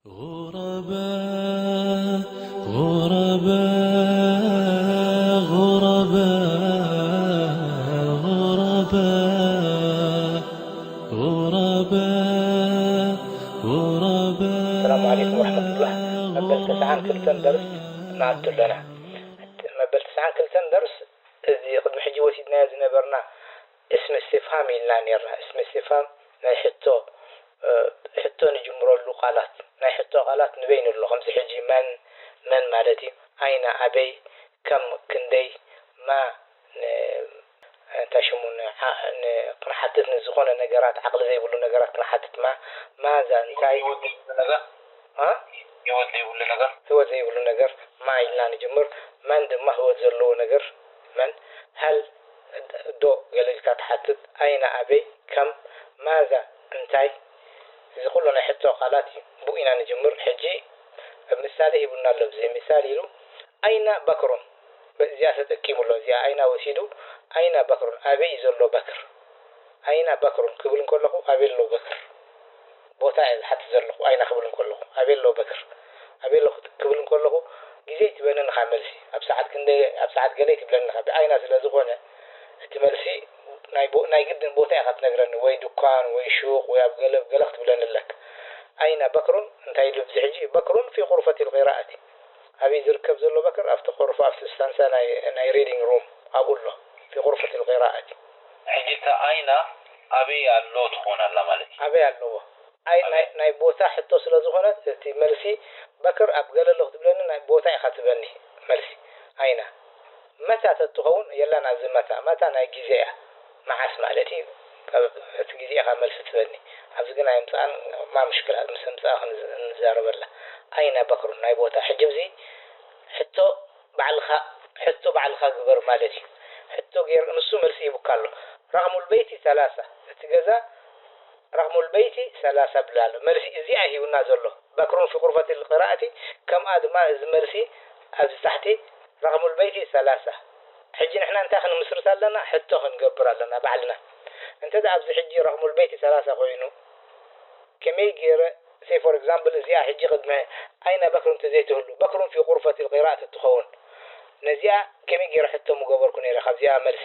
غرباء، غرباء، غرباء، غرباء، غرباء. ሰላም ዓለይኩም ወረሕመቱላህ። መበል ተስዓን ክልተን ደርስ ንኣቱ ኣለና። መበል ተስዓን ክልተን ደርስ፣ እዚ ቅድሚ ሕጂ ወሲድናዮ ዝነበርና እስም እስትፍሃም ኢልና ኔርና። እስም እስትፍሃም ናይ ሕቶ፣ እ፣ ሕቶ ንጅምረሉ ቃላት፣ ናይ ሕቶ ቃላት ንበይኑ ኣሎ። ከምዚ ሕጂ መን፣ መን ማለት እዩ፣ ኣይነ፣ ኣበይ፣ ከም፣ ክንደይ፣ ማ፣ ን-፣ እንታይ ሽሙ፣ ን-፣ ዓ-፣ ን-፣ ክንሓትት ንዝኾነ ነገራት፣ ዓቕሊ ዘይብሉ ነገራት ክንሓትት፣ ማ፣ ማዛ፣ እንታይ፣ ህይወት ዘይብሉ ነገር፣ አ? ህይወት ዘይብሉ ነገር። ህይወት ዘይብሉ ነገር፣ ማ ኢልና ንጅምር። መን ድማ ህይወት ዘለዎ ነገር፣ መን፣ ሀል፣ ዶ፣ ገለ ኢልካ ትሓትት፣ ኣይነ፣ ኣበይ፣ ከም፣ ማዛ፣ እንታይ፣ እዚ ኩሉ ናይ ሕቶ ቃላት እዩ። ብኡ ኢና ንጅምር። ሕጂ ምሳሌ ሂቡና ኣሎ። ብዘይ ምሳሌ ኢሉ፣ ኣይነ በክሩን፣ በዚኣ ተጠቂሙ ኣሎ። እዚኣ ኣይና ወሲዱ፣ ኣይነ በክሩን፣ ኣበይ እዩ ዘሎ በክር? ኣይነ በክሩን ክብል እንከለኹ፣ ኣበይ ኣሎ በክር? ቦታ እየ ዝሓትት ዘለኹ፣ ኣይነ ክብል እንከለኹ፣ ኣበይ ኣሎ በክር? ኣበይ ኣሎ ክብል እንከለኹ፣ ግዜ ትበንን ኢኻ መልሲ። ኣብ ሰዓት ክንደይ፣ ኣብ ሰዓት ገለ ትብለኒ ኢኻ። ብኣይና ስለ ዝኾነ፣ እቲ መልሲ ናይ ቦ-፣ ናይ ግድን ቦታ ኢኻ ትነግረኒ፣ ወይ ዱኳን፣ ወይ ሹቕ፣ ወይ ኣብ ገለ፣ ገለ ክትብለኒ ኣለካ። ኣይነ በክሩን እንታይ ኢሉ ኣብዚ ሕጂ? በክሩን ፊ ቁርፈቲል ቂራኣቲ። ኣበይ ዝርከብ ዘሎ በክር? ኣብቲ ቆርፎ፣ ኣብቲ ስታንሳ ናይ፣ ናይ ሪዲንግ ሩም ኣብኡ ኣሎ። ፊ ቁርፈቲል ቂራኣቲ። ሕጂ እታ ኣይና ኣበይ ኣሎ ትኾን ኣላ ማለት እዩ? ኣበይ ኣለዎ? ኣይ፣ ኣበይ? ናይ፣ ናይ ቦታ ሕቶ ስለ ዝኾነት፣ እቲ መልሲ በክር ኣብ ገለ ኣሎ ክትብለኒ፣ ናይ ቦታ ኢኻ ትበኒ መልሲ። ኣይና። መታ ተትኸውን የላን ኣብዚ መታ። መታ ናይ ግዜ እያ። መዓስ ማለት እዩ? ካብ እቲ ግዜ ኢኻ መልሲ ትበኒ። ኣብዚ ግን ኣይምጽኣን፣ ማ ምሽክላ፣ ምስ ኣምጽኣ ክንዝ-፣ ንዛረበላ። ኣይነ በክሩን ናይ ቦታ። ሕጂ እዚ ሕቶ ባዕልኻ፣ ሕቶ ባዕልኻ ግበር ማለት እዩ። ሕቶ ገይር፣ ንሱ መልሲ ሂቡካ ኣሎ። ረቕሙል በይቲ ሰላሳ፣ እቲ ገዛ ረቕሙል በይቲ ሰላሳ ብላ ኣሎ። መልሲ እዚኣ ሂቡና ዘሎ። በክሩን ፊ ቁርፈቲል ቂራኣቲ፣ ከምኣ ድማ እዚ መልሲ ኣብዚ ታሕቲ ረቕሙል በይቲ ሰላሳ። ሕጂ ንሕና እንታይ ክንምስርት ኣለና? ሕቶ ክንገብር ኣለና ባዕልና። እንተ ደኣ ኣብዚ ሕጂ ረቕሙል በይቲ ሰላሳ ኮይኑ፣ ከመይ ገይረ፣ say for example፣ እዚኣ ሕጂ ቅድሚ ኣይነ በክሩን እንተዘይትህሉ፣ በክሩን ፊ ቁርፈቲል ቂራኣት እትኸውን፣ ነዚኣ ከመይ ገይረ ሕቶ ምገበርኩ ነይረ? ካብዚኣ መልሲ፣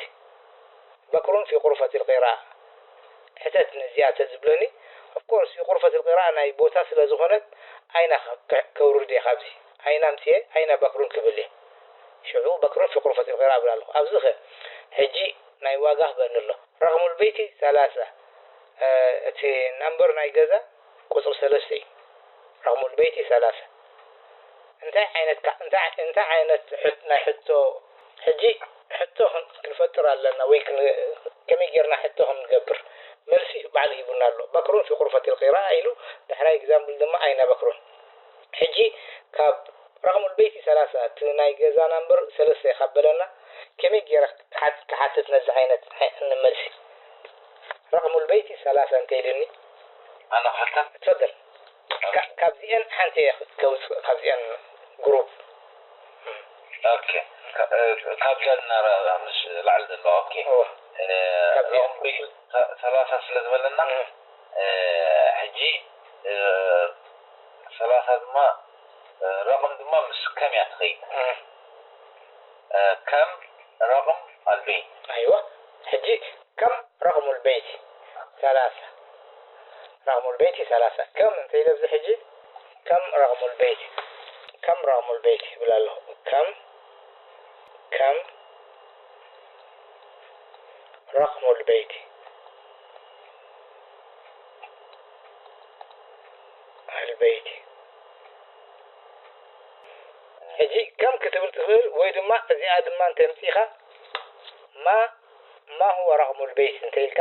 በክሩን ፊ ቁርፈቲል ቂራኣ፣ ሕተት ነዚኣ እንተዝብለኒ፣ of course፣ ፊ ቁርፈቲል ቂራኣ ናይ ቦታ ስለ ዝኾነት፣ ኣይና ከ-፣ ከ-፣ ከውርድ እየ ካብዚ። ኣይና ኣምፅኤ፣ ኣይነ በክሩን ክብል እየ። ሽዑ በክሩን ፊ ቁርፈቲል ቂራኣ እብል ኣለኹ። ኣብዚ ኸ፣ ሕጂ ናይ ዋጋ ክበኒ ኣሎ። ረቕሙል በይቲ ሰላሳ፣ እ፣ እቲ ናምበር ናይ ገዛ ቁጽሪ ሰለስተ እዩ። ረቕሙል በይቲ ሰላሳ። እንታይ ዓይነት ካ-፣ እንታይ፣ እንታይ ዓይነት ሕት-፣ ናይ ሕቶ፣ ሕጂ ሕቶ ክን-፣ ክንፈጥር ኣለና ወይ ክን-፣ ከመይ ጌርና ሕቶ ከም ንገብር መልሲ ባዕሉ ሂቡና ኣሎ። በክሩን ፊ ቁርፈቲል ቂራኣ ኢሉ፣ ዳሕራይ ኤግዛምፕል ድማ ኣይነ በክሩን። ሕጂ ካብ ረቕሙል በይቲ ሰላሳ፣ እቲ ናይ ገዛ ናምበር ሰለስተ እዩ ካብ በለና፣ ከመይ ጌረ ክሓት-፣ ክሓትት ነዚ ዓይነት ናይ-፣ ንመልሲ? ረቕሙል በይቲ ሰላሳ እንተ ኢሉኒ፣ ኣነ ክፍትን? ትፈደል። ኦኬ። ካ-፣ ካብዚኤን ሓንቲ እየ ከውፅእ፣ ካብዚኤን ግሩፕ። ኦኬ። ካ-፣ እ፣ ካብዛ ዝነበረ ምስ ላዕሊ ዘለዋ፣ ኦኬ። እወ። እ፣ ካብዚኤን። ረቕሙል በይቲ ሰ-፣ ሰላሳ ስለ ዝበለና፣ እም። እ፣ ሕጂ፣ እ፣ ሰላሳ ድማ፣ እ፣ ረቕም ድማ ምስ ከም እያ ትኸይድ። እም። እ፣ ከም ረቕም ኣልበይት። ኣይዋ፣ ሕጂ ከም ረቕሙል በይቲ ሰላሳ። ረቕሙል በይቲ ሰላሳ። ከም እንተ ኢለ ኣብዚ ሕጂ ከም ረቕሙል በይቲ፣ ከም ረቕሙል በይቲ ይብል ኣለኹ። ከም፣ ከም ረቕሙል በይቲ። ኣልበይቲ። ሕጂ ከም ክትብል ትኽእል ወይ ድማ እዚኣ ድማ እንተምፂኻ ማ፣ ማ ሁወ ረቕሙል በይት እንተ ኢልካ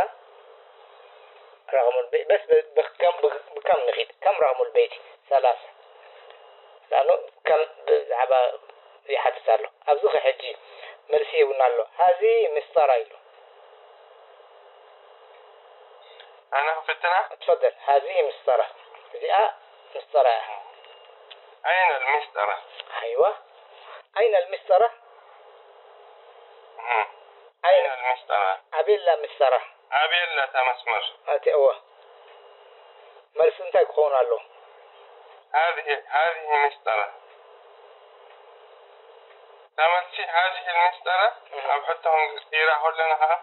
ረቕሙል በይት በስ ብ-፣ ብከም፣ ብ-፣ ብከም ንኺድ ከም ረቕሙል በይቲ ሰላሳ። ላኖ ከም ብዛዕባ ይሓትት ኣሎ። ኣብዚ ኸ ሕጂ መልሲ ሂቡና ኣሎ። ሃዚ ምስጠራ ኢሉ። ኣነ ክፍትና? اتفضل. هذه مسطرة. እዚኣ ምስጠራ እያ። أين المسطرة؟ ኣይዋ። ኣይነ ልምስጠራ? እም። ኣይነ። أين المسطرة؟ ኣበይ ኣላ ምስጠራ? ኣበይ ኣላ እታ መስመር? ኣቲ እወ። መልሲ እንታይ ክኸውን ኣለዎ? هذه هذه مسطرة. تملسي هذه المسطرة. ኣብ ሕቶ ክንቅይራ ከለና ኸዓ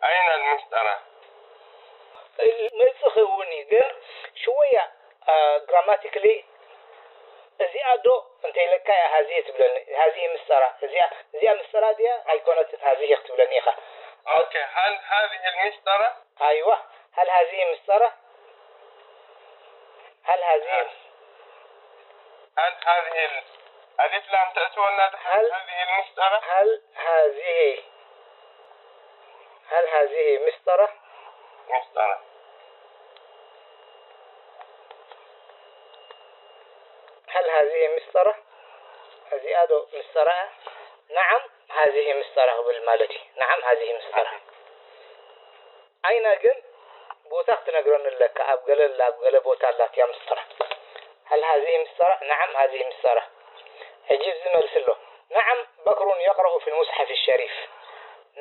أين المسطرة؟ መጽእ ክኸውን እዩ ግን ሽወያ ግራማቲክሊ እዚኣ ዶ እንተ ኢለካ እያ هذه ትብለኒ። هذه مسطرة እዚኣ እዚኣ مسطرة ድያ ኣይኮነትን هذه ክትብለኒ ኢኻ። أوكي، هل هذه المسطرة؟ ኣይዋ هل هذه مسطرة؟ هل هذه هل هذه ال- ألف لام تأتي ولا هل هذه المسطرة؟ هل هذه هل هذه مسطرة؟ مسطرة. هل هذه مسطرة؟ እዚኣ ዶ مسطرة እያ؟ نعم هذه مسطرة ክብል ማለት እዩ። نعم هذه مسطرة። أين ግን ቦታ ክትነግረኒ ኣለካ። ኣብ ገለ ኣብ ገለ ቦታ ኣላትያ مسطرة። هل هذه مسطرة؟ نعم هذه مسطرة። ሕጂ እዚ መልሲ ኣሎ። نعم بكر يقرأ في المصحف الشريف.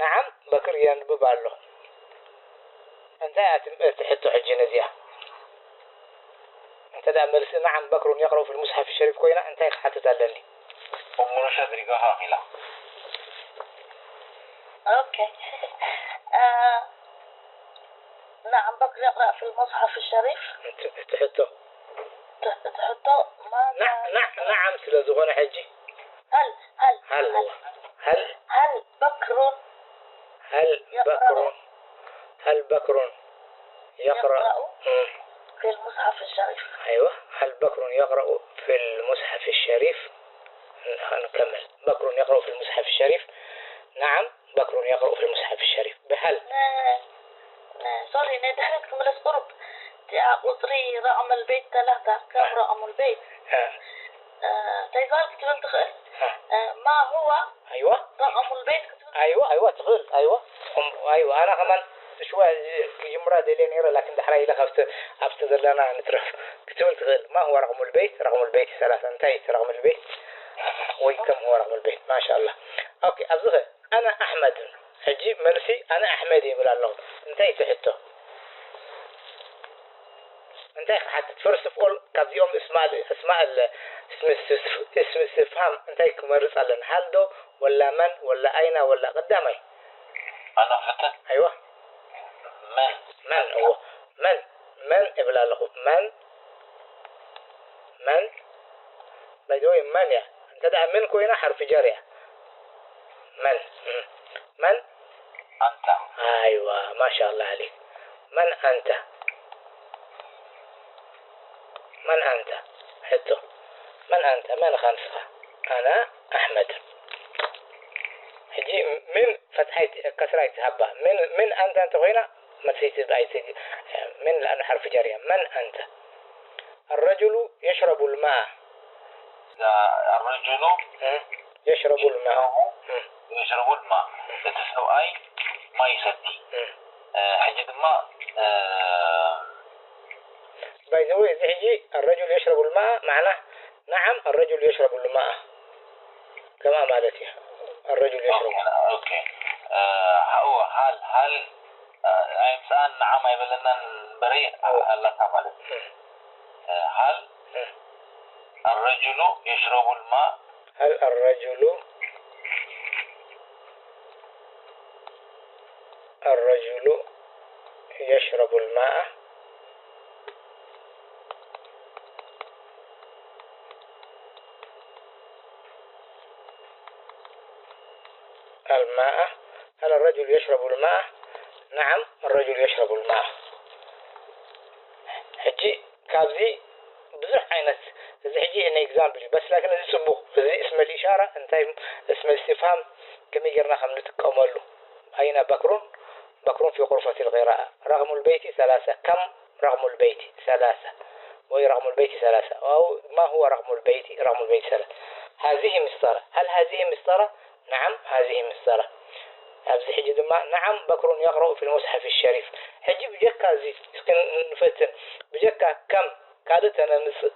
نعم በክር የንብብ ኣሎ። እንታይ እያ እቲ ሕቶ ሕጂ ነዚኣ? እንተ ደኣ መልሲ نعم بكر يقرأ في المصحف الشريف ኮይና እንታይ ክሓትት ኣለኒ? እምሩ ሸድሪጋኻ ኺላ ኦኬ نعم بكر يقرأ في المصحف الشريف እቲ ሕቶ ትሕቶ ما نعم ስለ ዝኾነ ሕጂ هل هل هل هل هل بكر هل بكر هل بكر يقرأ في المصحف الشريف أيوة هل بكر يقرأ في المصحف الشريف نكمل بكر يقرأ في المصحف الشريف نعم بكر يقرأ في المصحف الشريف بهل ሶሪ ናይ ድሕሪት ክምለስ ቁሩብ እቲኣ ቁፅሪ ረቕሚ ልቤት ተላታ ከም ረቕሚ ልቤት እንታይ ዝበሃል ክትብል ትኽእል ما هو أيوة رقم البيت ክትብል أيوة أيوة ትኽእል أيوة أيوة أنا كمان شوي ክጅምራ ደልየ ነይረ ላኪን ዳሕራይ ኢለ ካብቲ ኣብቲ ዘለና ንትረፍ ክትብል ትኽእል ما هو رقم البيت رقم البيت ثلاثة እንታይ እቲ رقم البيت ወይ كم هو رقم البيت ما شاء الله أوكي ኣብዚ ኸ أنا أحمد ሕጂ መልሲ أنا أحمد ይብል ኣለኹ እንታይ እቲ ሕቶ እንታይ ክሓትት first of all ካብዚኦም እስማል እስማል እስም እስትፍሃም እንታይ ክመርፅ ኣለና هل ዶ ወላ من ወላ أين ወላ ቀዳማይ أنا فتن أيوة من من እዎ من من እብል ኣለኹ من من by the way من እያ እንተ ደኣ من ኮይና ሓርፊ ጀር እያ من من أنت أيوة ما شاء الله عليك من أنت من أنت ሕቶ من أنت መን ኢኻ ንስኻ أنا أحمد ሕጂ من ፈትሓይ ከስራይ ትሃባ من من أنت እንተ ኮይና መልሰይቲ ኣይትግ من لأنه حرف جر እያ من أنت الرجل يشرب الماء الرجل يشرب الماء يشرب الماء እቲ ሰብኣይ ማይ ይሰቲ ሕጂ ድማ by the way እዚ ሕጂ الرجل يشرب الماء معناه نعم الرجل يشرب الماء كما ማለት እዩ الرجل يشرب ኦኬ هو هل هل ኣይምፅኣን نعم ኣይበለናን እምበሪ ኣላታ ማለት እዩ هل الرجل يشرب الماء هل الرجل الرجل يشرب الماء الماء هل الرجل يشرب الماء نعم الرجل يشرب الماء ሕጂ ካብዚ ብዙሕ ዓይነት እዚ ሕጂ ን example እዩ በስ ላኪን እዚ ፅቡቅ እዚ اسم الإشارة እንታይ اسم الاستفهام ከመይ ጌርና ከም ንጥቀመሉ أين بكر بكر في غرفة القراءة رقم البيت ثلاثة كم رقم البيت ثلاثة ወይ رقم البيت ثلاثة أو ما هو رقم البيت رقم البيت ثلاثة هذه مسطرة هل هذه مسطرة نعم هذه مسطرة ኣብዚ ሕጂ ድማ نعم بكر يقرأ في المصحف الشريف ሕጂ ብጀካ እዚ እስኪ ንፈትን ብጀካ كم ካልእ ተነምፅእ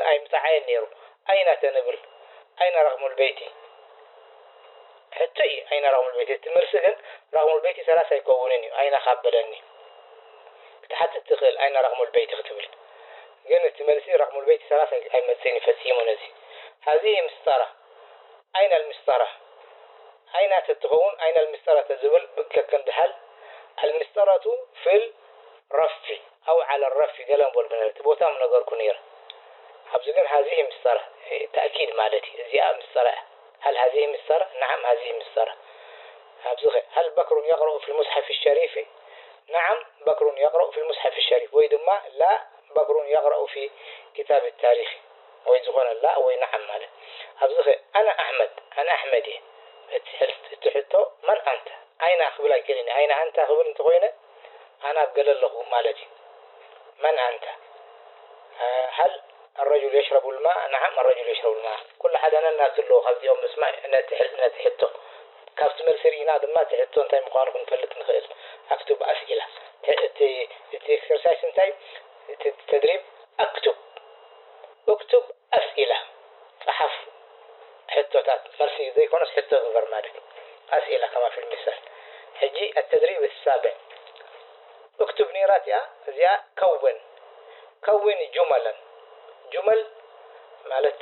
ኣይምፀዓየን ነይሩ أين ተንብል أين رقم البيت ሕቶ እዩ أين رقم البيت እቲ መልሲ ግን رقم البيت ثلاثة ኣይከውንን እዩ أين ካብ በለኒ ክትሓትት ትኽእል أين رقم البيت ክትብል ግን እቲ መልሲ ረቅሙል በይት ሰላሳ ኣይመጽእን እዩ ፈጺሙ ነዚ። هذه مسطرة. أين المسطرة؟ أين ተትኸውን أين المسطرة ተዝብል ከከም ድሃል المسطرة في الرف أو على الرف ገለ ምበልኩ ነረ እቲ ቦታ ምነገርኩ ነረ። ኣብዚ ግን هذه مسطرة ተእኪድ ማለት እዩ። እዚኣ مسطرة እያ። هل هذه مسطرة؟ نعم هذه مسطرة። ኣብዚ ኸ هل بكر يقرأ في المصحف الشريف؟ نعم بكر يقرأ في المصحف الشريف ወይ ድማ لا بكر يقرأ في كتاب التاريخ ወይ ዝኾነ لا ወይ نعم ማለት። ኣብዚ ኸ أنا أحمد، أنا أحمد እየ። እቲ ሕል- እቲ ሕቶ من أنت؟ أين ክብል ኣይክእልን እየ። أين أنت ክብል እንተኾይነ ኣነ ኣብ ገለ ኣለኹ ማለት እዩ። من أنت؟ هل الرجل يشرب الماء؟ نعم الرجل يشرب الماء። ኩሉ ሓደ ነናቱ ኣለዎ ካብዚኦም ምስማዕ ነቲ ሕል- ነቲ ሕቶ። ካብቲ መልሲ ርኢና ድማ እቲ ሕቶ እንታይ ምዃኑ ክንፈልጥ ንኽእል። أكتب أسئلة። እቲ እቲ exercise እንታይ እቲ ተድሪብ أكتب أكتب أسئلة ጸሓፍ ሕቶታት መልሲ ዘይኮነስ ሕቶ ግበር ማለት እዩ። أسئلة كما في المثال። ሕጂ التدريب السابع أكتب ነይራ እቲኣ እዚኣ كون كون جملا ጁመል ማለት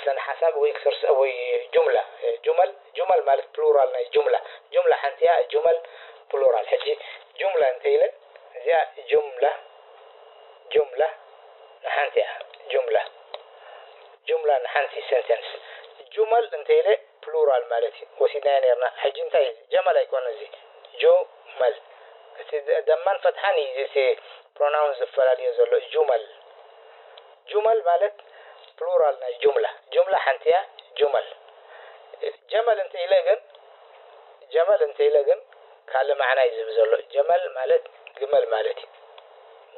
ስነ ሓሳብ ወይ exercise ወይ ጁምላ ጁመል ጁመል ማለት plural ናይ ጁምላ ጁምላ ሓንቲ እያ ጁመል plural ሕጂ ጁምላ እንተ ኢለ እዚኣ ጁምላ ጁምላ ንሓንቲ እያ ጁምላ ጁምላ ንሓንቲ sentence ጁመል እንተ ኢለ plural ማለት እዩ ወሲድናዮ ነርና ሕጂ እንታይ ጀመል ኣይኮነ እዚ ጁመል እቲ ደማን ፈትሓን እዩ እቲ pronoun ዝፈላለዮ ዘሎ ጁመል ጁመል ማለት plural ናይ ጁምላ ጁምላ ሓንቲ እያ ጁመል ጀመል እንተ ኢለ ግን ጀመል እንተ ኢለ ግን ካልእ ማዕና እዩ ዝህብ ዘሎ ጀመል ማለት ግመል ማለት እዩ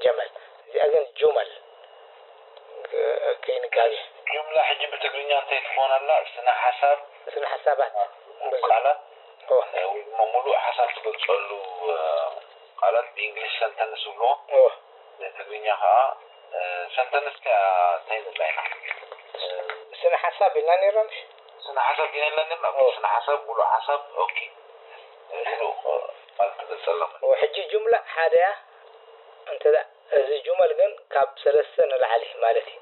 ጀመል እዚኣ ግን ጁመል ከይንጋገ ጁምላ ሕጂ ብትግርኛ እንታይ ትኾን ኣላ ስነ ሓሳብ ስነ ሓሳባት ቃላት ወይ ድማ ሙሉእ ሓሳብ ትገልፀሉ ቃላት ብእንግሊሽ sentence ይብልዎ ብትግርኛ ከዓ sentence ከ እንታይ ንብላ ኢና ስነ ሓሳብ ኢልና ነይርና ምሽ ስነ ሓሳብ ዲና ኢልና ነርና ስነ ሓሳብ ሙሉእ ሓሳብ okay ሙሉእ ማለት ትገልፀሎም ሕጂ ጁምላ ሓደ እያ እንተ እዚ ጁመል ግን ካብ ሰለስተ ንላዕሊ ማለት እዩ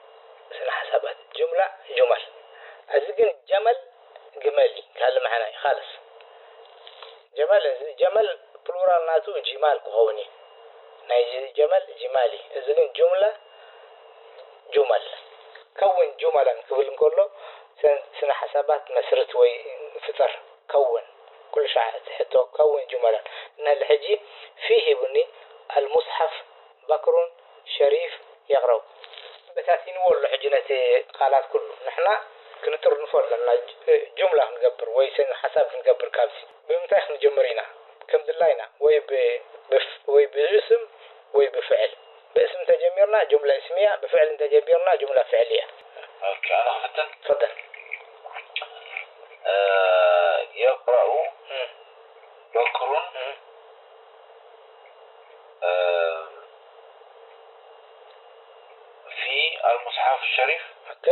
ስነ ሓሳባት ጁምላ ጁመል እዚ ግን ጀመል ግመል እዩ ካልእ ማዕና እዩ ካልስ ጀመል እዚ ጀመል plural ናቱ ጅማል ክኸውን እዩ ናይ ጀመል ጅማል እዩ እዚ ግን ጁምላ ጁመል ከውን ጁመለን ክብል እንከሎ ስነ ሓሳባት መስርት ወይ ፍጠር ከውን ኩሉ ሻዕ እቲ ሕቶ ከውን ጁመለን እና ሕጂ ፊ ሂቡኒ المصحف بكر شريف يقرأ በታቲንዎ ኣሎ ሕጂ ነቲ ቃላት ኩሉ ንሕና ክንጥርንፎ ኣለና ጁምላ ክንገብር ወይ ስነ ሓሳብ ክንገብር ካብዚ ብምንታይ ክንጅምር ኢና ከም ድላይና ወይ ብ- ብፍ- ወይ ብእስም ወይ ብፍዕል ብእስም እንተጀሚርና ጁምላ እስምያ ብፍዕል እንተጀሚርና ጁምላ ፍዕልያ ኦኬ ኣነ ክፍትን ፈደል የቅረኡ በክሩን في المصحف الشريف ኦኬ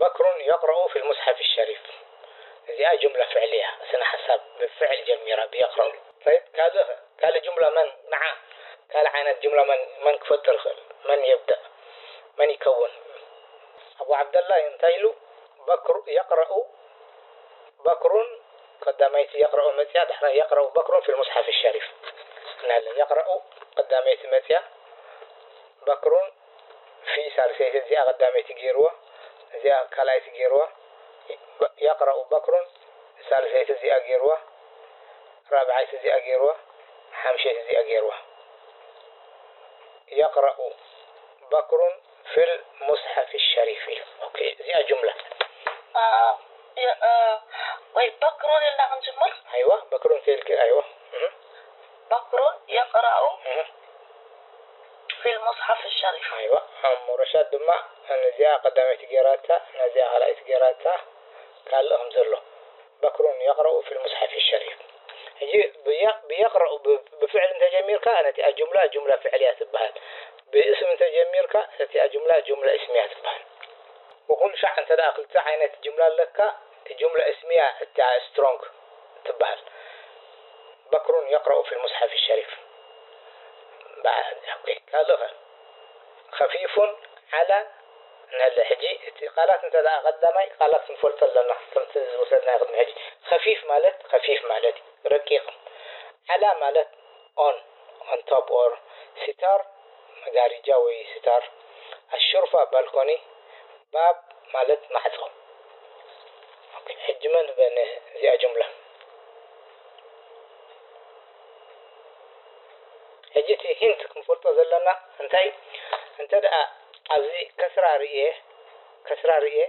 በክሩን የቅረኡ في المصحف الشريف እዚኣ ጁምላ ፍዕልያ ስነ ሓሳብ ብፍዕል ጀሚራ ብየቅረኡ طيب ካልእ ካልእ ጁምላ መን ንዓ ካልእ ዓይነት ጁምላ መን መን ክፈጥር ይኽእል መን የብደእ መን ይከውን ኣቡ ዓብደላ እንታይ ኢሉ በክሩ የቅረኡ በክሩን ቀዳመይቲ የቅረኡ መፅያ ዳሕራ የቅረኡ በክሩን في المصحف الشريف እናለ የቅረኡ ቀዳመይቲ መፅያ በክሩን في ሳልሰይቲ እዚኣ ቀዳመይቲ ገይርዋ እዚኣ ካልኣይቲ ገይርዋ የቅረኡ በክሩን ሳልሰይቲ እዚኣ ገይርዋ ራብዓይቲ እዚኣ ገይርዋ ሓምሸይቲ እዚኣ ገይርዋ የቅረኡ በክሩን في المصحف الشريف ኢሉ ኦኬ እዚኣ ጁምላ ወይ በክሩን ኢልና ክንጅምር ኣይዋ በክሩን ከይልክ ኣይዋ በክሩን የቅረኡ في المصحف الشريف ኣይዋ እሞ ረሻድ ድማ ነዚኣ ቀዳመይቲ ገይራታ ነዚኣ ካልኣይቲ ገይራታ ካልእ ከም ዘሎ በክሩን የቅረኡ في المصحف الشريف ሕጂ ብየቅረኡ ብፍዕል እንተጀሚርካ ነቲኣ ጁምላ ጁምላ ፍዕልያ ትበሃል ብእስም እንተጀሚርካ እቲኣ ጁምላ ጁምላ እስምያ ትበሃል ብኩሉ ሻዕ እንተ ክልተ ዓይነት ጁምላ ኣለካ ጁምላ እስምያ እቲኣ strong ትበሃል በክሩን የቅረኡ في المصحف الشريف ካልእ خفيف ዓላ ንህለ። ሕጂ እቲ ቃላት እንተ ደኣ ቀዳማይ ቃላት ክንፈልጦ ኣለና፣ ከምቲ ዝወሰድናዮ ቅድሚ ሕጂ። ኸፊፍ ማለት ኸፊፍ ማለት እዩ፣ ረቂቕ። ዓላ ማለት on፣ on top or፣ ሲታር መጋረጃ ወይ ሲታር፣ ኣሹርፋ ባልኮኒ፣ ባብ ማለት ማዕጾ። ኦኬ፣ ሕጂ መን በነ እዚኣ ጅምላ? ሕጂ እቲ ሂንት ክንፈልጦ ዘለና እንታይ፣ እንተ ደኣ ኣብዚ ከስራ ርእየ፣ ከስራ ርእየ፣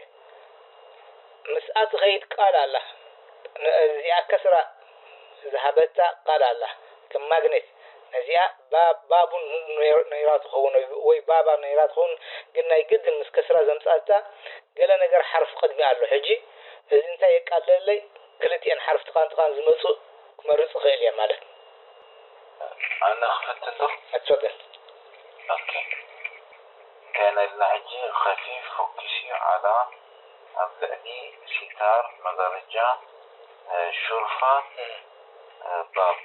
ምስኣ ትኸይድ ቃል ኣላ። ን-፣ እዚኣ ከስራ ዝሃበታ ቃል ኣላ። ከም ማግኔት ነዚኣ ባ-፣ ባቡን ነይር-፣ ነይራ ትኸውን ወይ፣ ወይ ባባ ነይራ ትኸውን፣ ግን ናይ ግድን ምስ ከስራ ዘምጻእታ ገለ ነገር ሓርፍ ቅድሚ ኣሎ። ሕጂ እዚ እንታይ የቃልለለይ? ክልቲኤን ሓርፍ ትኻን ትኻን ዝመጽእ ክመርጽ እኽእል እየ ማለት። ኣነ ክፈትቶ? ኣትፈቅድ። ኦኬ። ከነልና ሕጂ ኸፊፍ ፎኪስ እዩ ዓላ ኣብ ልዕሊ ሲታር መጋረጃ፣ እ፣ ሹርፋ፣ እ፣ ባብ።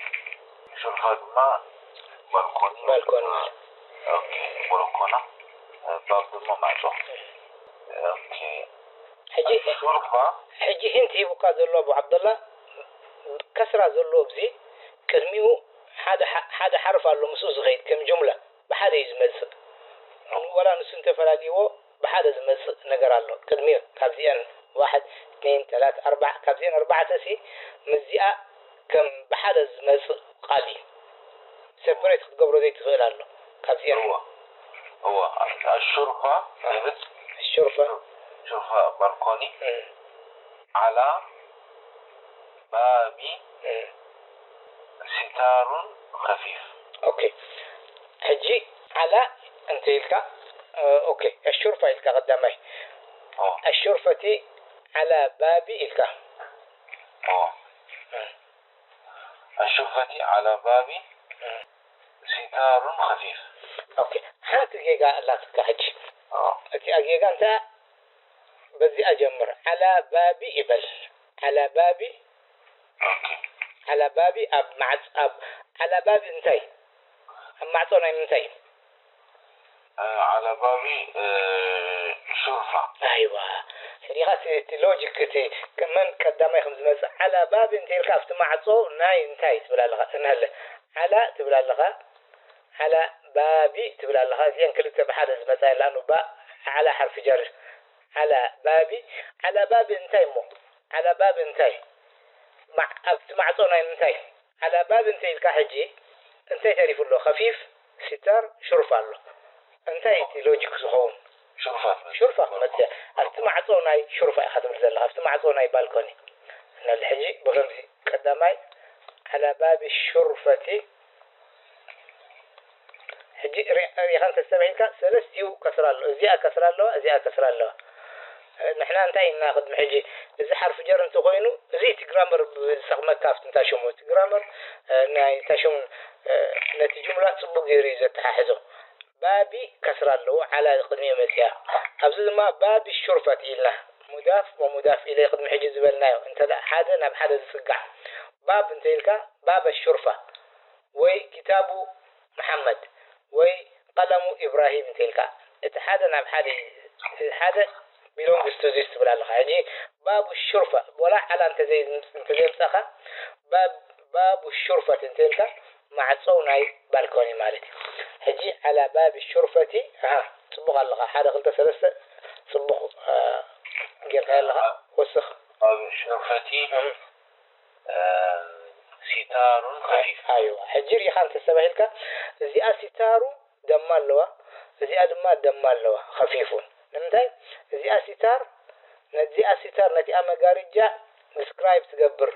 ሹርፋ ድማ ባልኮኒ። ባልኮኒ። ኦኬ፣ ቦሎኮና። እ፣ ባብ ድማ ማዕጾ። ኦኬ። ሕጂ ሹርፋ። ሕጂ ሂንት ሂቡካ ዘሎ ኣቡ ዓብደላ፣ ከስራ ዘሎ ኣብዚ ቅድሚኡ ሓደ ሓ-፣ ሓደ ሓርፍ ኣሎ ምስኡ ዝኸይድ ከም ጅምላ ብሓደ እዩ ዝመጽእ። ወላ ንሱ እንተፈላልይዎ ብሓደ ዝመጽእ ነገር ኣሎ። ቅድሚኡ ካብዚአን ዋሕድ፣ እትኔን፣ ተላት፣ ኣርባዕ፣ ካብዚአን ኣርባዕተ ሲ ምስዚኣ ከም ብሓደ ዝመጽእ ቃል እዩ። ሰፐሬት ክትገብሮ ዘይትኽእል ኣሎ። ካብዚአን እዋ፣ እዋ፣ ኣሹርፋ ይብል። ሹርፋ። ሹርፋ ባልኮኒ። እም። ዓላ ባቢ እም። ሲታሩን ኸፊፍ። ኦኬ። ሕጂ ዓላ እንተ ኢልካ፣ እ፣ ኦኬ፣ ኣሹርፋ ኢልካ ቀዳማይ። ኦ። ኣሹርፈቲ ዓላ ባቢ ኢልካ። ኦ። እም። ኣሹርፈቲ ዓላ ባቢ እም። ሲታሩን ኸፊፍ። ኦኬ፣ ሓንቲ ጌጋ ኣላትካ ሕጂ። ኦ። እቲኣ ጌጋ እንታይ? በዚኣ ጀምር። ዓላ ባቢ ይበል። ዓላ ባቢ። ኦኬ። ዓላ ባቢ ኣብ ማዕጽ-፣ ኣብ ዓላ ባቢ እንታይ? ኣብ ማዕጾ ናይ ምንታይ እዩ? እ፣ ዓላ ባቢ፣ እ፣ ሹርፋ። ኣይዋ። ሕዲኻ እቲ፣ እቲ ሎጂክ እቲ መን ቀዳማይ ከም ዝመጽእ ዓላ ባቢ እንተ ኢልካ ኣብቲ ማዕጾ ናይ እንታይ ትብል ኣለኻ? እንሃለ ዓላ ትብል ኣለኻ። ዓላ ባቢ ትብል ኣለኻ። እዚአን ክልተ ብሓደ ዝመጻ የላን። ባ ዓላ ሓርፊ ጀር። ዓላ ባቢ። ዓላ ባቢ እንታይ እሞ? ዓላ ባቢ እንታይ? ማ-፣ ኣብቲ ማዕጾ ናይ ምንታይ? ዓላ ባቢ እንተ ኢልካ ሕጂ እንታይ ተሪፉ ኣሎ? ኸፊፍ፣ ሲታር፣ ሹርፋ ኣሎ። እንታይ እቲ ሎጂክ ዝኸውን? ሹርፋ። ሹርፋ ክመጽእ። ኣብቲ ማዕጾ ናይ ሹርፋ ኢኻ ትብል ዘለኻ። ኣብቲ ማዕጾ ናይ ባልኮኒ። ንሕጂ ብኸምዚ ቀዳማይ ዓላ ባቢ ሹርፈቲ ሕጂ ሪ-፣ ሪኢኻ እንተስተብሂልካ ሰለስቲኡ ከስራ ኣለዎ። እዚኣ ከስራ ኣለዋ፣ እዚኣ ከስራ ኣለዋ። ንሕና እንታይ ኢና ቅድሚ ሕጂ እዚ ሓርፊ ጀር እንተኾይኑ እዚ እቲ ግራመር ዝጠቕመካ ኣብቲ እንታይ ሽሙ እቲ ግራመር፣ እ፣ ናይ እንታይ ሽሙ፣ እ፣ ነቲ ጅምላ ጽቡቕ ገይሩ እዩ ዘተሓሕዞ። ባቢ ከስራ ኣለዎ፣ ዓላ ቅድሚኡ መጽያ። ኣብዚ ድማ ባቢ ሹርፈት ኢልና ሙዳፍ ወሙዳፍ ኢለይ ቅድሚ ሕጂ ዝበልናዮ እንተ ደኣ ሓደ ናብ ሓደ ዝጽጋዕ ባብ እንተ ኢልካ ባበ ሹርፋ ወይ ኪታቡ መሓመድ ወይ ቀለሙ ኢብራሂም እንተ ኢልካ፣ እቲ ሓደ ናብ ሓደ፣ እቲ ሓደ ቢሎንግስ ቱ ዚስ ትብል ኣለኻ። ሕጂ ባቡ ሹርፋ፣ ወላ ዓላ እንተዘይ-፣ እንተዘየምጻኻ፣ ባብ-፣ ባቡ ሹርፈት እንተ ኢልካ፣ ማዕጾ ናይ ባልኮኒ ማለት እዩ። ሕጂ ዓላ ባቢ ሹርፈቲ፣ ኣሃ፣ ጽቡቕ ኣለኻ። ሓደ፣ ክልተ፣ ሰለስተ፣ ጽቡቕ፣ እ፣ ጌርካዮ ኣለኻ። ወስኽ። ባብ ሹርፈቲ፣ እም። እ፣ ሲታሩን ኸፊፍ። ኣይዋ፣ ሕጂ ሪኢኻ እንተስተባሂልካ፣ እዚኣ ሲታሩ ደማ ኣለዋ፣ እዚኣ ድማ ደማ ኣለዋ፣ ኸፊፉን። ንምንታይ? እዚኣ ሲታር፣ ነዚኣ ሲታር፣ ነቲኣ መጋረጃ ዲስክራይብ ትገብር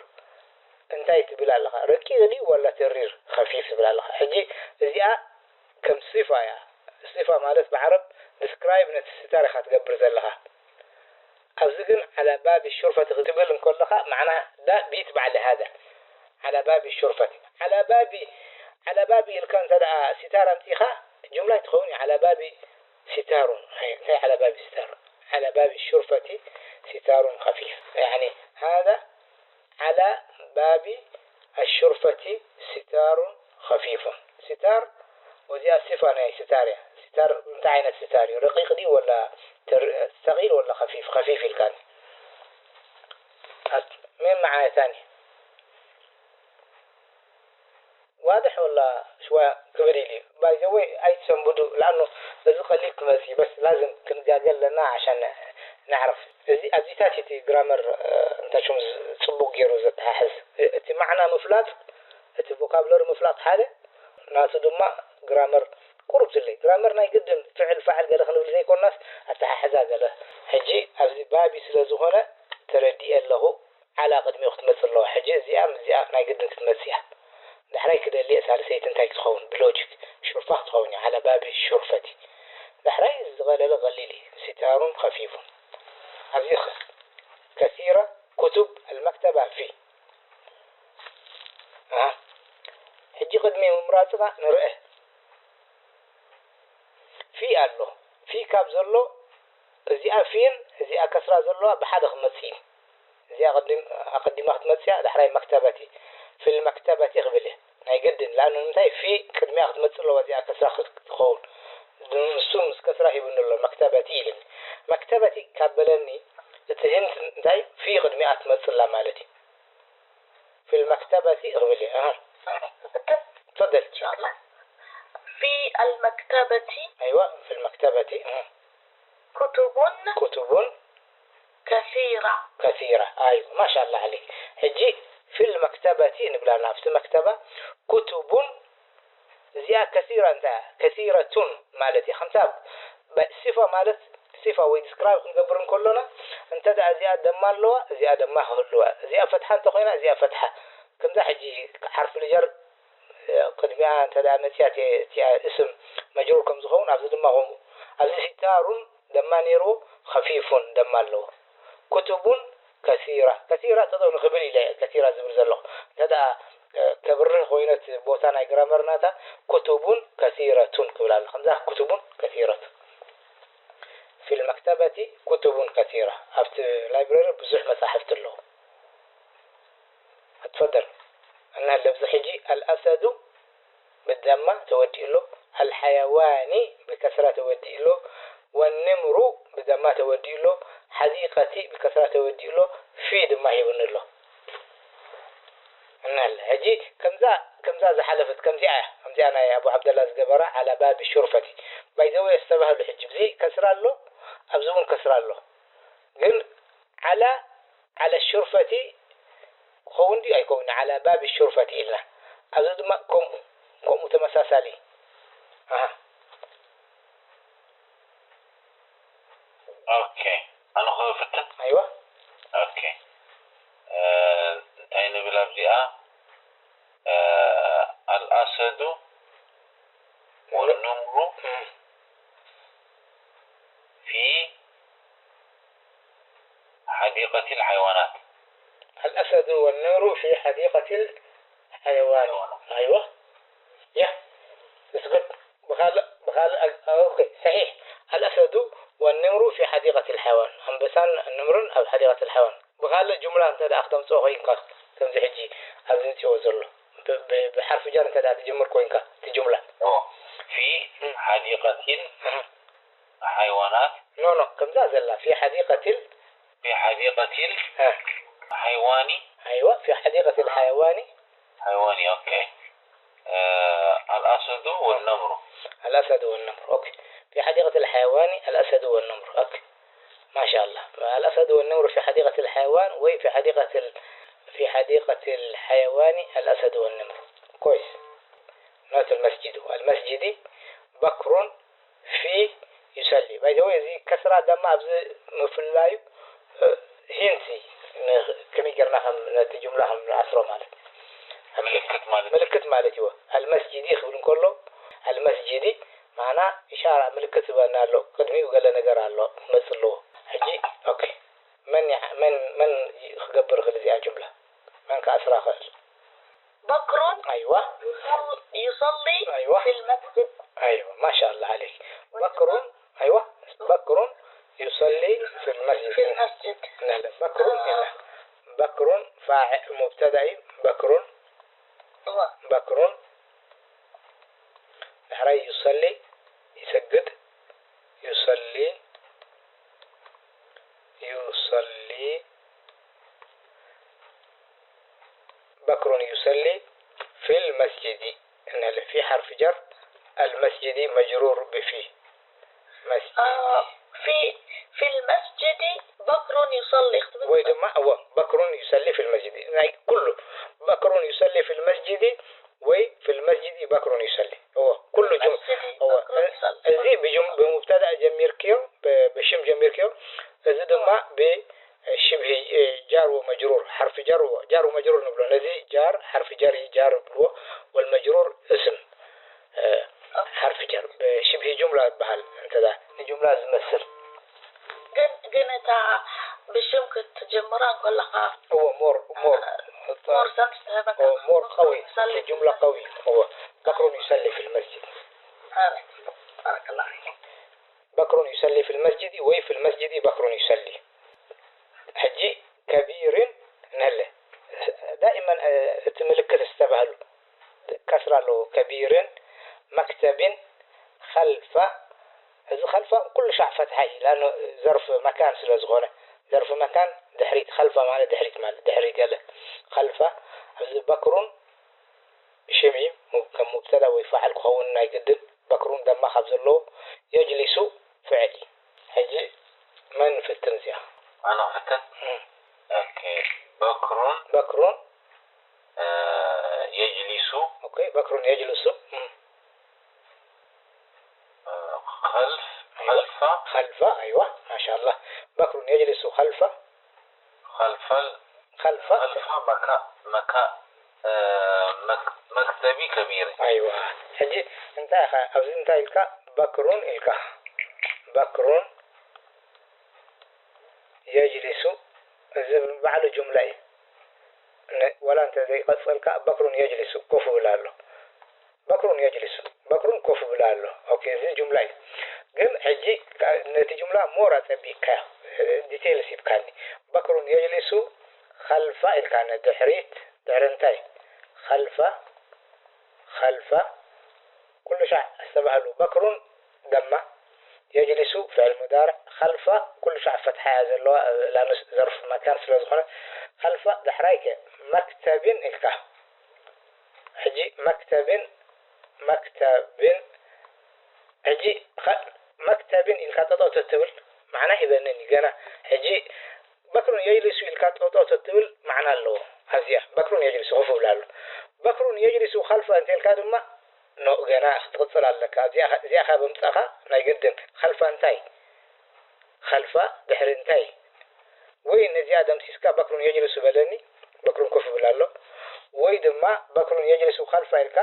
እንታይ ትብል ኣለኻ? ረቂቕ ድዩ ዋላ ተሪር? ኸፊፍ ትብል ኣለኻ። ሕጂ እዚኣ ከም ሲፋ እያ። ሲፋ ማለት ብዓረብ ዲስክራይብ ነቲ ሲታር ኢኻ ትገብር ዘለኻ። ኣብዚ ግን ዓላ ባቢ ሹርፈቲ ክትብል እንከለኻ፣ ማዕና ዳ ቢት ባዕሊ ሃደ። ዓላ ባቢ ሹርፈቲ። ዓላ ባቢ፣ ዓላ ባቢ ኢልካ እንተ ደኣ ሲታር ኣምጺኻ፣ ጅምላ ኣይትኸውን እዩ። ዓላ ባቢ ሲታሩን። ኣይ፣ እንታይ ዓላ ባቢ ሲታሩን? ዓላ ባቢ ሹርፈቲ ሲታሩን ኸፊፍ። ያዕኒ፣ ሃዳ ዓላ ባቢ ኣሹርፈቲ ሲታሩን ኸፊፉን። ሲታር፣ ወዚኣ ሲፋ ናይ ሲታር እያ። ستار እንታይ ዓይነት ستار እዩ? ረቂቕ ድዩ ወላ ተር-፣ ሰቒል ወላ ከፊፍ? ከፊፍ ኢልካኒ። ኣት-፣ ምን معايا ثاني؟ واضح ولا شوية ክብድ ኢሉ እዩ? By the way ኣይትሰንብዱ፣ لأنه እዚ ቀሊል ክመጽእ እዩ፣ بس لازم ክንጋገ ኣለና عشان نعرف። እዚ ኣብዚታት እቲ ግራመር፣ እ፣ እንታይ ሽሙ ዝ-፣ ጽቡቕ ገይሩ ዘተሓሕዝ። እ-፣ እቲ ማዕና ምፍላጥ፣ እቲ ቮካብለሪ ምፍላጥ ሓደ፣ ናቱ ድማ ግራመር ቁሩብ ዝለይ። ግራመር ናይ ግድን ፍዕል ፋዕል ገለ ክንብል ዘይኮናስ ኣተሓሕዛ ገለ። ሕጂ ኣብዚ ባቢ ስለ ዝኾነ ተረዲኤ ኣለኹ። ዓላ ቅድሚኡ ክትመጽእ ኣለዋ። ሕጂ እዚኣ ምስ እዚኣ ናይ ግድን ክትመጽእ እያ። ዳሕራይ ክደልየ ሳልሰይቲ እንታይ ክትኸውን? ብሎጂክ ሹርፋ ክትኸውን እያ። ዓላ ባቢ ሹርፈቲ። ዳሕራይ ዝቐለለ ቀሊል እዩ። ستار خفيف። ኣብዚ ከ-፣ كثيرة كتب المكتبة في. ኣሃ። ሕጂ ቅድሚ ምምራጽና ንርአ። ፊ ኣሎ። ፊ ካብ ዘሎ እዚኣ ፊን እዚኣ ከስራ ዘለዋ ብሓደ ክመጽእ እዩ። እዚኣ ኣቐዲም-፣ ኣቐዲማ ክትመጽእ እያ፣ ዳሕራይ መክተበቲ። في المكتبة ክብል እየ። ናይ ግድን። لأنه ንምንታይ ፊ ቅድሚኣ ክትመጽእ ኣለዋ እዚኣ ከስራ ክት-፣ ክትኸውን። ንሱ ምስ ከስራ ሂቡኒ ኣሎ፣ መክተበቲ ኢሉኒ። መክተበቲ ካብ በለኒ እቲ ህንት እንታይ ፊ ቅድሚኣ ትመጽእ ኣላ ማለት እዩ። في المكتبة ክብል እየ። ኣሃ። ትፈደል። إن شاء الله. في المكتبة ኣይዋ፣ في المكتبة። ኣሃ። كتب كتب كثيرة. كثيرة. ኣይዋ፣ ማሻኣላ ዓለይክ። ሕጂ في المكتبة ንብላ ኣብቲ መክተባ كتب እዚኣ ከሲራ እንታይ እያ? ከሲረቱን ማለት እያ። ከምታ በ-፣ ሲፋ ማለት፣ ሲፋ ወይ ዲስክራይብ ክንገብር እንከሎና፣ እንተ ደኣ እዚኣ ደማ ኣለዋ፣ እዚኣ ደማ ክህልዋ። እዚኣ ፈትሓ እንተኾይና፣ እዚኣ ፈትሓ። ከምዛ ሕጂ ሓርፊ ልጀር፣ እ፣ ቅድሚኣ እንተ ደኣ መጽያ፣ እቲ፣ እቲ እስም መጅሩር ከም ዝኸውን፣ ኣብዚ ድማ ከምኡ። ኣብዚ ستار ደማ ነይርዎ፣ خفيف ደማ ኣለዎ። كتب كثيرة، ከሲራ ተጠው ንኽብል ኢለ እየ ከሲራ ዝብል ዘለኹ። እንተ ደኣ፣ እ፣ ከብርህ ኮይነ እቲ ቦታ ናይ ግራመር ናታ፣ كتب كثيرة ክብል ኣሎ። ከምዛ كتب كثيرة። في المكتبة كتب كثيرة። ኣብቲ ላይብረሪ ብዙሕ መጻሕፍቲ ኣለዉ። اتفضل። እና ለብዚ ሕጂ الأسد ብደማ ተወዲኡ ኣሎ። الحيوان ብከስራ ተወዲኡ ኣሎ። والنمر ብደማ ተወዲኡ ኣሎ። حديقة ብከስራ ተወዲኡ ኣሎ። في ድማ ሂቡኒ ኣሎ። እናለ ሕጂ ከምዛ፣ ከምዛ ዝሓለፈት ከምዚኣ እያ። ከምዚኣ ናይ ኣቡ ዓብደላ ዝገበራ على باب الشرفة። By the way ኣስተባህሉ ሕጂ። ብዚ ከስራ ኣሎ፣ ኣብዚ እውን ከስራ ኣሎ። ግን على على الشرفة ክኸውን ድዩ ኣይከውን? على باب الشرفة ኢልና። ኣብዚ ድማ ከምኡ፣ ከምኡ ተመሳሳሊ። ኣሃ። ኦኬ። ኣነ ክፍትን? ኣይዋ። ኦኬ። እ፣ እንታይ ንብል ኣብዚኣ? እ፣ الأسد والنمر እም። في حديقة الحيوانات. الأسد والنمر في حديقة الحيوان. ኣይዋ። ያ። It's good. ብኻልእ፣ ብኻልእ ኣግ-፣ ኦኬ፣ ሰሒሕ። الأسد والنمر في حديقة الحيوان. ኣንበሳን ንምርን ኣብ حديقة الحيوان። ብኻልእ ጁምላ እንተ ደኣ ክተምጽኦ ኮይንካ፣ ከምዚ ሕጂ ኣብዚ ምጽኦ ዘሎ። ብ-፣ ብ-፣ ብሓርፊ ጀር እንተ ደኣ ትጅምር ኮይንካ፣ እቲ ጁምላ። ኦ፣ في እም። حديقة እህ። حيوانات. ኖ፣ ኖ፣ ከምዛ ዘላ في حديقة ال-، في حديقة ال-، ها. حيوان. ኣይዋ፣ في حديقة الحيوان. حيوان، ኦኬ. እ፣ الأسد والنمر. الأسد والنمر، ኦኬ. في حديقة الحيوان الأسد والنمر، ኦኬ. ما شاء الله. الأسد والنمر في حديقة الحيوان ወይ في حديقة ال-، في حديقة الحيوان الأسد والنمر. كويس. نوت المسجد. المسجد بكر في يصلي. By the way፣ እዚ ከስራ ደማ ኣብዚ ምፍላዩ፣ እ፣ ሂንት እዩ። ን-፣ ከመይ ጌርና ከም ነቲ ጁምላ ከም ንኣስሮ ማለት። ምልክት ማለት እዩ። ምልክት ማለት እዩ። المسجد ክብል እንከሎ፣ المسجد ማዕና ኢሻራ ምልክት ዝበና ኣሎ። ቅድሚኡ ገለ ነገር ኣሎ፣ ክመጽእ ኣለዎ። ሕጂ፣ ኦኬ። መን ይዓ-፣ መን፣ መን ክገብር ይኽእል እዚኣ ጁምላ? መን ክኣስራ ይኽእል? بكر ኣይዋ። يصل-، يصلي ኣይዋ። في المسجد. ኣይዋ፣ ማሻኣላ ዓለይክ። በክሩን፣ ኣይዋ፣ በክሩን يصلي في المسجد. في المسجد. لا، لا، በክሩን፣ لا. በክሩን ፋዕ-፣ ሙብተዳ እዩ። በክሩን። እዋ። በክሩን። ዳሕራይ يصلي ይሰግድ፣ ዩሰሊ፣ ዩሰሊ፣ በክሩን ዩሰሊ ፊል መስጂዲ እንብል ፊ ሓርፊ ጀር፣ ኣልመስጂዲ መጅሩር ብፊ መስጂዲ في في المسجد بكر يصلي ክትብል ወይ ድማ እወ በክሩን ዩሰሊ ፊል መስጂዲ ናይ ኩሉ በክሩን ዩሰሊ ፊል መስጂዲ ወይ ፊል መስጂዲ በክሩን ዩሰሊ እወ ኩሉ ጁም መስጂዲ እወ በክሩን ይሰሊ እዚ ብጁም ብሙብተዳ ጀሚርክዮ ብ- ብሽም ጀሚርክዮ እዚ ድማ ብሽብሂ እ፣ ጃር ወመጅሩር ሓርፊ ጃር ወ- ጃር ወመጅሩር ንብሎ ነዚ ጃር ሓርፊ ጃር እዩ ጃር ብልዎ ወልመጅሩር እስም እ፣ ሓርፊ ጃር ብሽብሂ ጁምላ ይበሃል እንተዳ ንጁምላ ዝመስል ግን ግን እታ ብሽም ክትጅምራ እንከለኻ እዎ ሞር ሞር more sense ትህበካ እዎ ሞር ቀዊ ይሰሊ ጁምላ ቀዊ እዎ በክሩን ይሰሊ ፊል መስጂድ ማለት እዩ። ባረከላሁ ፊክ። በክሩን ይሰሊ ፊል መስጂድ ወይ ፊል መስጂድ በክሩን ይሰሊ ሕጂ ከቢርን እንሀለ ዳኢመን እ፣ እቲ ምልክት ዝተባህሉ ከስራ ኣለዎ ከቢርን መክተብን ኸልፈ እዚ ኸልፈ ኩሉ ሻዕ ፈትሓ እዩ ላኖ ዘርፍ መካን ስለ ዝኾነ ዘርፍ መካን ድሕሪት ኸልፈ ማለት ድሕሪት ማለት ድሕሪ ገለ ኸልፈ እዚ በክሩን ሽም እዩ ሙ- ከም ሙብተዳ ወይ ፋዕል ክኸውን ናይ ግድን በክሩን ደማ ካብ ዘለዎ የጅሊሱ ፍዕል እዩ ሕጂ መን ንፍትን እዚኣ ኣነ ክፍትን እም፣ ኦኬ በክሩን በክሩን የጅሊሱ ኦኬ በክሩን የጅልሱ እም፣ ኸልፍ ኸልፋ ኸልፋ ኣይዋ ማሻላ በክሩን የጅልሱ ኸልፋ ኸልፈል ኸልፋ ኸልፋ መካ መካ መክ- መክተቢ ከቢር ኣይዋ ሕጂ እንታይ ኢኻ ኣብዚ እንታይ ኢልካ በክሩን ኢልካ በክሩን የጅሊሱ እዚ ባዕሉ ጁምላ እዩ ን- ወላ እንተ ዘይቀጽል ከኣ በክሩን የጅሊሱ ኮፍ ይብል ኣሎ በክሩን የጅሊሱ በክሩን ኮፍ ይብል ኣሎ ኦኬ እዚ ጁምላ እዩ ግን ሕጂ ከ- ነቲ ጁምላ ሞር ኣጸቢቅካዮ ዲቴይልስ ሂብካኒ በክሩን የጅሊሱ ኸልፋ ኢልካ ንድሕሪት ድሕሪ እንታይ ኸልፋ ኸልፋ ኩሉ ሻዕ ኣስተባህሉ በክሩን ደማ የጅሊሱ ፍዕል ሙዳርዕ ኸልፋ ኩሉ ሻዕ ፈትሓ እያ ዘለዋ ላንስ ዘርፍ መካን ስለ ዝኾነ ኸልፋ ዳሕራይ ከ መክተብን ኢልካ ሕጂ መክተብን መክተብን ሕጂ ኸ- መክተብን ኢልካ ጠጠው ተትብል ማዕና ሂበንን እዩ ገና ሕጂ በክሩን የጅሊሱ ኢልካ ጠጠው ተትብል ማዕና ኣለዎ ኣብዚኣ በክሩን የጅሊሱ ኮፍ ይብል ኣሎ በክሩን የጅሊሱ ኸልፈ እንተልካ ድማ ኖ ገና ክትቕፅል ኣለካ እዚኣ እዚኣ ካብ ምምፃእኻ ናይ ግድን ኸልፋ እንታይ ኸልፋ ድሕሪ እንታይ ወይ ነዚኣ ደምሲስካ በክሩን የጅልሱ በለኒ በክሩን ኮፍ ይብል ኣሎ ወይ ድማ በክሩን የጅልሱ ኸልፋ ኢልካ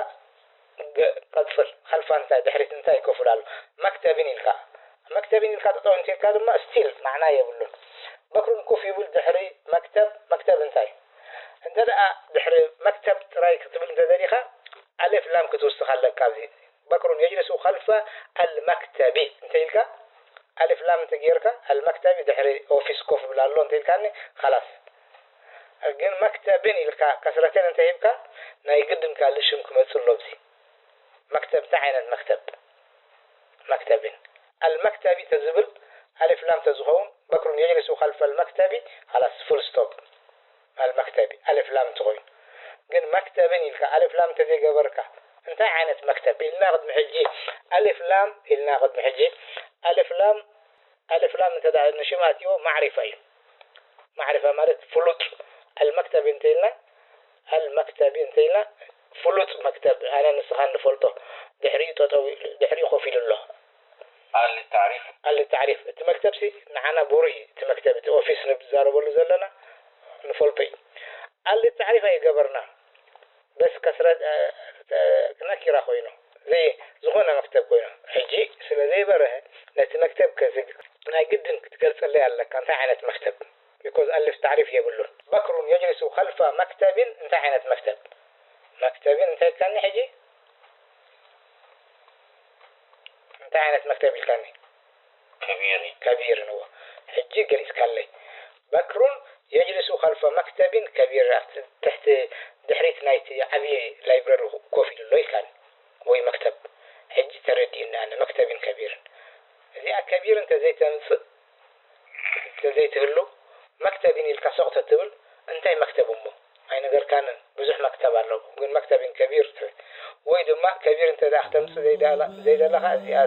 ገ- ቀፅል ኸልፋ እንታይ ድሕሪት እንታይ ኮፍ ይብል ኣሎ መክተብን ኢልካ መክተብን ኢልካ ጠጠው እንተልካ ድማ ስቲል ማዕና የብሉን በክሩን ኮፍ ይብል ድሕሪ መክተብ መክተብ እንታይ እንተ ደኣ ድሕሪ መክተብ ጥራይ ክትብል እንተደሊኻ ኣሌፍ ላም ክትውስኽ ኣለካ ኣብዚ በክሩን የጅልሱ ኸልፈ ኣልመክተቢ እንተ ኢልካ ኣሊፍ ላም እንተ ጌርካ ኣልመክተቢ ድሕሪ ኦፊስ ኮፍ ይብል ኣሎ እንተ ኢልካኒ ኸላስ ግን መክተብን ኢልካ ከስረተን እንተ ሂብካ ናይ ግድን ካልእ ሽም ክመጽእ ኣሎ ኣብዚ መክተብ እንታይ ዓይነት መክተብ መክተብን ኣልመክተቢ ተዝብል ኣሊፍ ላም ተዝኸውን በክሩን የጅልሱ ኸልፈ ኣልመክተቢ ኸላስ ፉል ስቶፕ ኣልመክተቢ ኣሊፍ ላም እንተኾይኑ ግን መክተብን ኢልካ ኣሊፍ ላም እንተዘይገበርካ እንታይ ዓይነት መክተብ ኢልና ቅድሚ ሕጂ ኣሊፍ ላም ኢልና ቅድሚ ሕጂ ኣሊፍ ላም ኣሊፍ ላም እንተ ንሽም ኣትዎ ማዕሪፋ እዩ ማዕሪፋ ማለት ፍሉጥ ኣልመክተቢ እንተ ኢልና ኣልመክተቢ እንተ ኢልና ፍሉጥ መክተብ ኣነ ንስኻ ንፈልጦ ድሕሪኡ ጠጠው ድሕሪኡ ኮፍ ኢሉ ኣሎ ኣል ታዕሪፍ ኣል ታዕሪፍ እቲ መክተብ ሲ ንዓና ብሩህ እዩ እቲ መክተብ እቲ ኦፊስ ንዛረበሉ ዘለና ንፈልጦ እዩ ኣል ታዕሪፍ ኣይገበርና በስ ከስረ ነኪራ ኮይኑ ዘይ ዝኾነ መክተብ ኮይኑ ሕጂ ስለ ዘይበረሀ ነቲ መክተብ ከዝግ ናይ ግድን ክትገልፀለይ ኣለካ እንታይ ዓይነት መክተብ because ኣልፍ ታዕሪፍ የብሉን በክሩን የጅልሱ ከልፈ መክተብን እንታይ ዓይነት መክተብ መክተብን እንታይ ኢልካኒ ሕጂ እንታይ ዓይነት መክተብ ኢልካኒ ከቢር ከቢር ንዎ ሕጂ ገሊጽካለይ በክሩን የጅልሱ ከልፈ መክተብን ከቢር ኣብቲ ትሕቲ ድሕሪት ናይቲ ዓብዪ ላይብረሪ ኮፍ ኢሉ ኣሎ ኢልካኒ ወይ መክተብ ሕጂ ተረዲኡኒ ኣነ መክተብን ትህሉ መክተቢን ኢልካ ሱቕ ተትብል እንታይ መክተብ እሞ ኣይነገርካንን። ብዙሕ መክተብ ኣለዎ ግን መክተቢን ከቢር ትብል ወይ ድማ ከቢር እንተ ደኣ ክተምጽእ ዘይደላ- ዘይደለኻ እዚኣ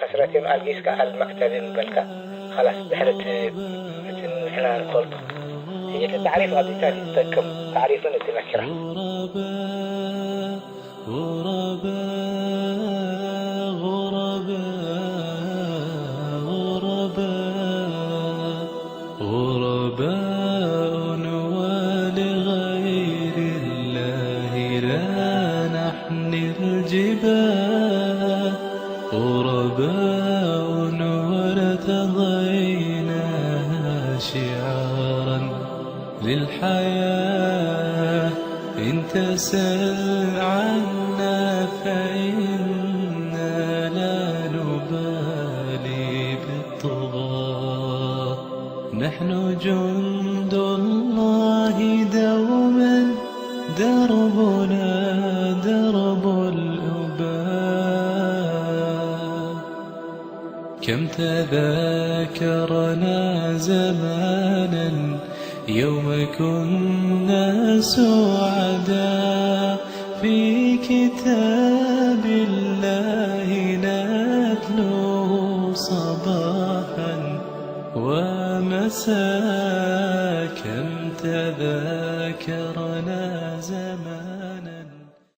ከስረትን ኣልጊስካ ኣልመክተብን በልካ። ኸላስ ድሕሪ እቲ እቲ ንሕና ንፈልጦ ሕጂ እቲ ታዕሪፍ ኣብዚታት እዩ ዝጠቅም። ታዕሪፍን እቲ ነኪራ غرباء غرباء غرباء غرباء ولغير الله لا نحن الجبال غرباء وارتضينا شعارا للحياة إن تسل عنا فإنا لا نبالي بالطغاة نحن جند الله دوما دربنا درب الأباء كم تذاكرنا زمانا يوم كنا سعداء في كتاب الله نتلوه صباحا ومساء كم تذاكرنا